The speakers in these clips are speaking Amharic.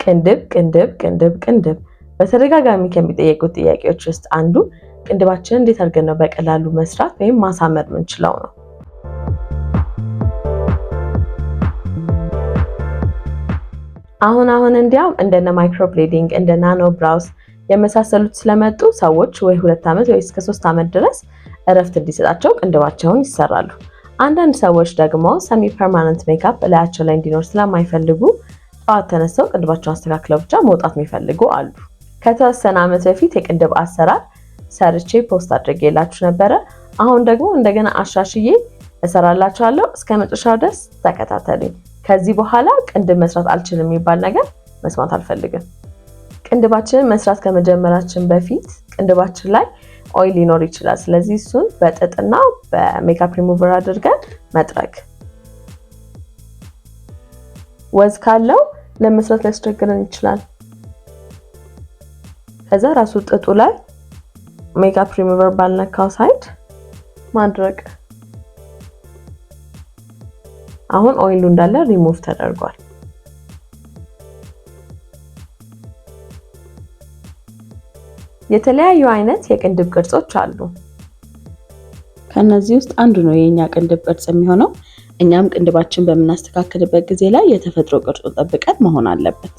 ቅንድብ ቅንድብ ቅንድብ ቅንድብ በተደጋጋሚ ከሚጠየቁት ጥያቄዎች ውስጥ አንዱ ቅንድባችንን እንዴት አድርገን ነው በቀላሉ መስራት ወይም ማሳመር የምንችለው ነው። አሁን አሁን እንዲያውም እንደነ microblading እንደ nano brows የመሳሰሉት ስለመጡ ሰዎች ወይ 2 ዓመት ወይ እስከ 3 ዓመት ድረስ እረፍት እንዲሰጣቸው ቅንድባቸውን ይሰራሉ። አንዳንድ ሰዎች ደግሞ semi permanent makeup እላያቸው ላይ እንዲኖር ስለማይፈልጉ ጠዋት ተነስተው ቅንድባቸውን አስተካክለው ብቻ መውጣት የሚፈልጉ አሉ። ከተወሰነ ዓመት በፊት የቅንድብ አሰራር ሰርቼ post አድርጌላችሁ ነበረ። አሁን ደግሞ እንደገና አሻሽዬ እሰራላችኋለሁ። እስከ መጨረሻው ድረስ ተከታተሉኝ። ከዚህ በኋላ ቅንድብ መስራት አልችልም የሚባል ነገር መስማት አልፈልግም። ቅንድባችንን መስራት ከመጀመራችን በፊት ቅንድባችን ላይ oil ሊኖር ይችላል። ስለዚህ እሱን በጥጥና በሜካፕ ሪሙቨር አድርገን መጥረግ። ወዝ ካለው ለመስራት ሊያስቸግረን ይችላል። ከዛ ራሱ ጥጡ ላይ ሜካፕ ሪሙቨር ባልነካው side ማድረግ። አሁን oil ኡ እንዳለ ሪሙቭ ተደርጓል። የተለያዩ አይነት የቅንድብ ቅርጾች አሉ። ከነዚህ ውስጥ አንዱ ነው የኛ ቅንድብ ቅርጽ የሚሆነው። እኛም ቅንድባችን በምናስተካክልበት ጊዜ ላይ የተፈጥሮ ቅርጹን ጠብቀን መሆን አለበት።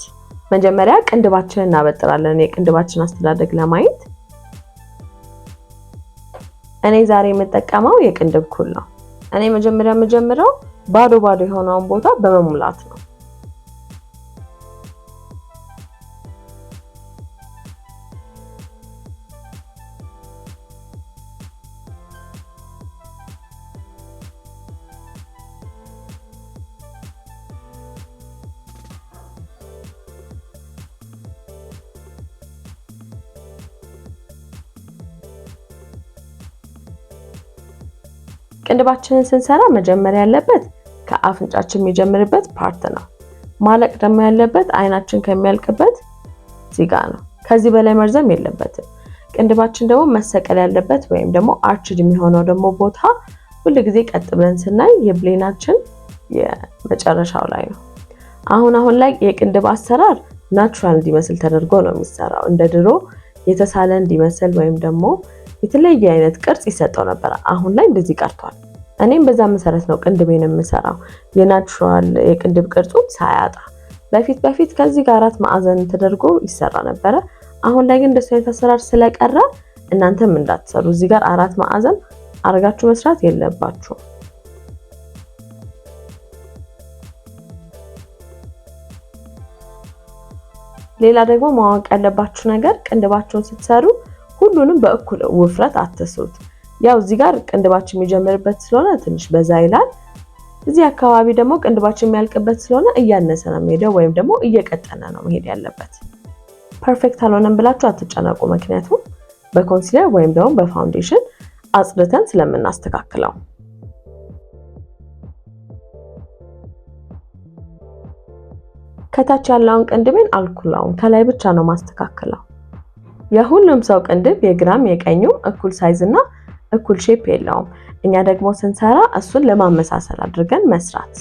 መጀመሪያ ቅንድባችንን እናበጥራለን፣ የቅንድባችን አስተዳደግ ለማየት። እኔ ዛሬ የምጠቀመው የቅንድብ ኩል ነው። እኔ መጀመሪያ የምጀምረው ባዶ ባዶ የሆነውን ቦታ በመሙላት ነው። ቅንድባችንን ስንሰራ መጀመሪያ ያለበት ከአፍንጫችን የሚጀምርበት part ነው። ማለቅ ደግሞ ያለበት አይናችን ከሚያልቅበት እዚህ ጋር ነው። ከዚህ በላይ መርዘም የለበትም። ቅንድባችን ደግሞ መሰቀል ያለበት ወይም ደግሞ arched የሚሆነው ደግሞ ቦታ ሁል ጊዜ ቀጥ ብለን ስናይ የብሌናችን የመጨረሻው ላይ ነው። አሁን አሁን ላይ የቅንድብ አሰራር natural እንዲመስል ተደርጎ ነው የሚሰራው። እንደ ድሮ የተሳለ እንዲመስል ወይም ደግሞ የተለያየ አይነት ቅርጽ ይሰጠው ነበር። አሁን ላይ እንደዚህ ቀርቷል። እኔም በዛ መሰረት ነው ቅንድቤን የምሰራው፣ የ natural የቅንድብ ቅርጹን ሳያጣ። በፊት በፊት ከዚህ ጋር 4 ማዕዘን ተደርጎ ይሰራ ነበረ። አሁን ላይ ግን እንደሱ አይነት አሰራር ስለቀረ እናንተም እንዳትሰሩ። እዚህ ጋር 4 ማዕዘን አርጋችሁ መስራት የለባችሁም። ሌላ ደግሞ ማወቅ ያለባችሁ ነገር ቅንድባችሁን ስትሰሩ ሁሉንም በእኩል ውፍረት አትስሩት። ያው እዚህ ጋር ቅንድባችን የሚጀምርበት ስለሆነ ትንሽ በዛ ይላል። እዚህ አካባቢ ደግሞ ቅንድባችን የሚያልቅበት ስለሆነ እያነሰ ነው የሚሄደው ወይም ደግሞ እየቀጠነ ነው መሄድ ያለበት። perfect አልሆነም ብላችሁ አትጨነቁ። ምክንያቱም በ concealer ወይም ደግሞ በ foundation አጽድተን ስለምናስተካክለው። ከታች ያለውን ቅንድቤን አልኩላውም፣ ከላይ ብቻ ነው ማስተካከለው። የሁሉም ሰው ቅንድብ የግራም የቀኙም እኩል size እና እኩል shape የለውም። እኛ ደግሞ ስንሰራ እሱን ለማመሳሰል አድርገን መስራት።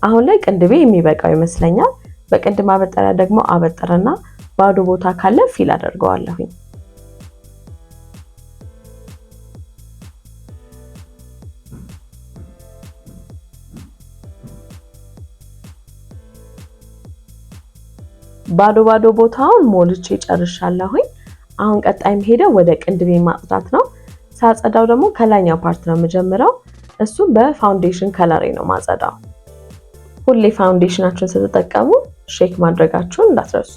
አሁን ላይ ቅንድቤ የሚበቃው ይመስለኛል። በቅንድብ ማበጠሪያ ደግሞ አበጥርና ባዶ ቦታ ካለ fill አደርገዋለሁኝ። ባዶ ባዶ ቦታውን ሞልቼ ጨርሻለሁኝ። አሁን ቀጣይ የምሄደው ወደ ቅንድቤ ማጽዳት ነው። ሳጸዳው ደግሞ ከላይኛው part ነው የምጀምረው። እሱም በ foundation color ኤ ነው ማጸዳው። ሁሌ foundation ኣችሁን ስትጠቀሙ shake ማድረጋችሁን እንዳትረሱ።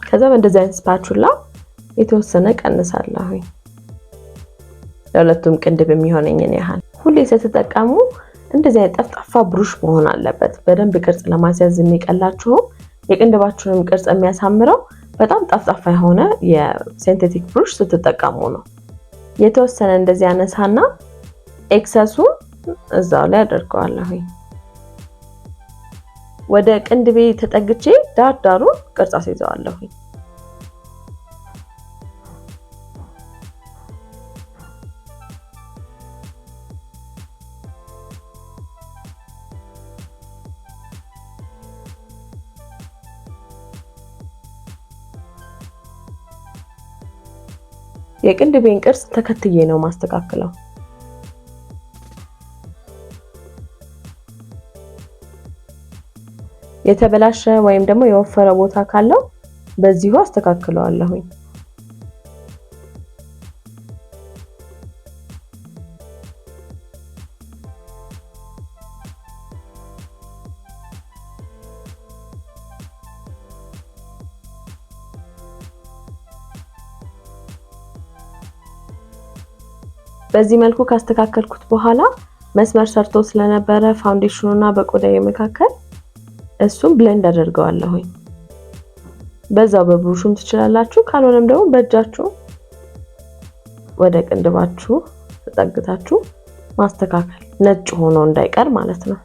ከዛ በእንደዚህ አይነት spatula የተወሰነ ቀንሳለሁኝ ለሁለቱም ቅንድብ የሚሆነኝን ያህል። ሁሌ ስትጠቀሙ እንደዚህ አይነት ጠፍጣፋ ብሩሽ መሆን አለበት። በደንብ ቅርጽ ለማስያዝ የሚቀላችሁም የቅንድባችሁንም ቅርጽ የሚያሳምረው በጣም ጠፍጣፋ የሆነ የ synthetic ብሩሽ ስትጠቀሙ ነው። የተወሰነ እንደዚህ አነሳና excess ኡን እዛው ላይ አደርገዋለሁ። ወደ ቅንድቤ ተጠግቼ ዳር ዳሩን ቅርጽ አስይዘዋለሁ። የቅንድቤን ቅርጽ ተከትዬ ነው ማስተካከለው። የተበላሸ ወይም ደግሞ የወፈረ ቦታ ካለው በዚሁ አስተካክለዋለሁኝ። በዚህ መልኩ ካስተካከልኩት በኋላ መስመር ሰርቶ ስለነበረ foundation ኑና በቆዳዬ መካከል እሱም blend አደርገዋለሁኝ። በዛው በብሩሹም ትችላላችሁ፣ ካልሆነም ደግሞ በእጃችሁ ወደ ቅንድባችሁ ተጠግታችሁ ማስተካከል፣ ነጭ ሆኖ እንዳይቀር ማለት ነው።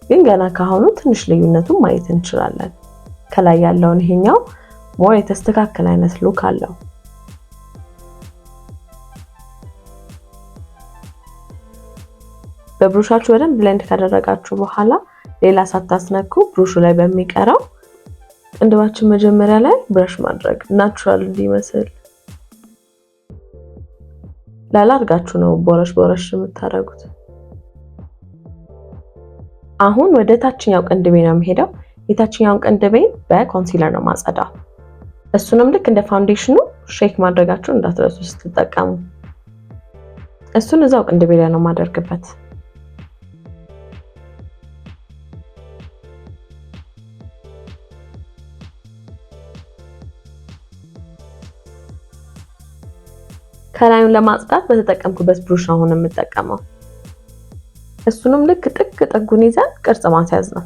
ግን ገና ካሁኑ ትንሽ ልዩነቱን ማየት እንችላለን። ከላይ ያለውን ይሄኛው more የተስተካከለ አይነት look አለው። በብሩሻችሁ በደንብ blend ካደረጋችሁ በኋላ ሌላ ሳታስነኩ ብሩሹ ላይ በሚቀረው ቅንድባችን መጀመሪያ ላይ brush ማድረግ natural እንዲመስል ላላ አድርጋችሁ ነው ቦረሽ ቦረሽ የምታደርጉት። አሁን ወደ ታችኛው ቅንድቤ ነው የምሄደው። የታችኛውን ቅንድቤን በ concealer ነው ማጸዳው። እሱንም ልክ እንደ foundation ኑ shake ማድረጋችሁን እንዳትረሱ ስትጠቀሙ። እሱን እዛው ቅንድቤ ላይ ነው የማደርግበት። ከላዩን ለማጽዳት በተጠቀምኩበት ብሩሽ አሁን የምጠቀመው። እሱንም ልክ ጥግ ጥጉን ይዘን ቅርጽ ማስያዝ ነው።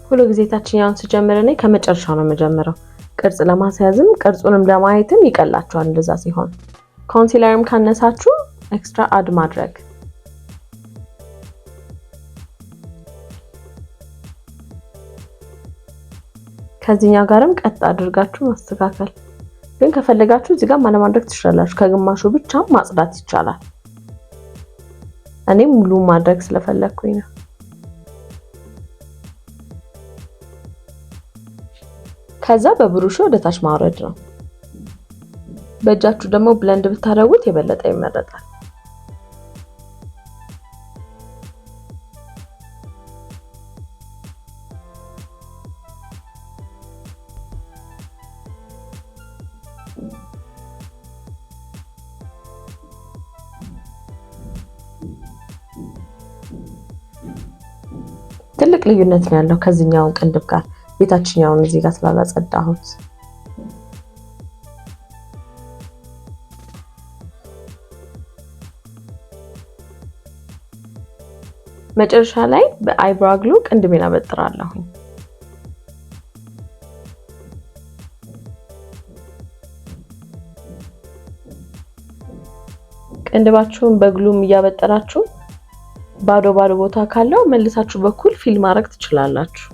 ሁሉ ጊዜ ታችኛውን ስጀምር እኔ ከመጨረሻው ነው የምጀምረው። ቅርጽ ለማስያዝም ቅርጹንም ለማየትም ይቀላችኋል እንደዛ ሲሆን። Concealer ም ካነሳችሁ extra add ማድረግ። ከዚህኛው ጋርም ቀጥ አድርጋችሁ ማስተካከል። ግን ከፈለጋችሁ እዚህ ጋር ማለማድረግ ትችላላችሁ። ከግማሹ ብቻ ማጽዳት ይቻላል። እኔም ሙሉ ማድረግ ስለፈለግኩኝ ነው። ከዛ በብሩሹ ወደ ታች ማውረድ ነው። በእጃችሁ ደግሞ blend ብታደርጉት የበለጠ ይመረጣል። ትልቅ ልዩነት ነው ያለው ከዚህኛው ቅንድብ ጋር የታችኛውን እዚህ ጋር ስላላጸዳሁት። መጨረሻ ላይ በ eyebrow glue ቅንድቤን አበጥራለሁኝ። ቅንድባችሁን በ glue ም እያበጠራችሁ ባዶ ባዶ ቦታ ካለው መልሳችሁ በኩል fill ማድረግ ትችላላችሁ።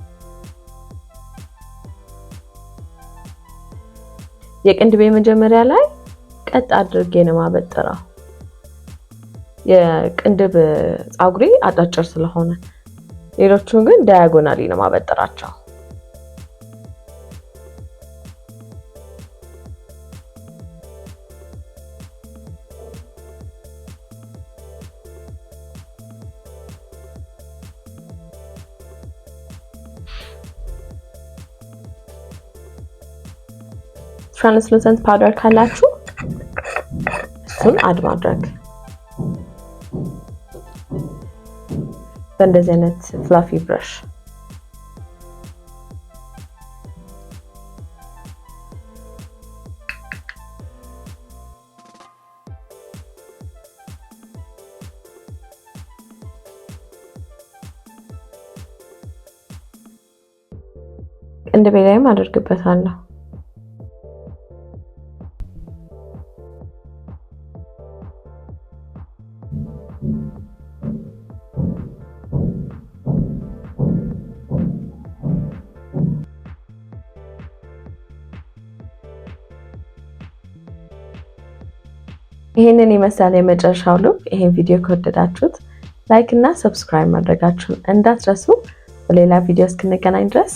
የቅንድቤ መጀመሪያ ላይ ቀጥ አድርጌ ነው ማበጥረው። የቅንድብ ፀጉሬ አጫጭር ስለሆነ፣ ሌሎቹን ግን diagonally ነው ማበጥራቸው። Translucent powder ካላችሁ እሱን add ማድረግ በእንደዚህ አይነት fluffy brush። ቅንድቤ ላይም አደርግበታለሁ። ይህንን ይመስላል የመጨረሻው look። ይሄን ቪዲዮ ከወደዳችሁት like እና subscribe ማድረጋችሁን እንዳትረሱ። በሌላ ቪዲዮ እስክንገናኝ ድረስ።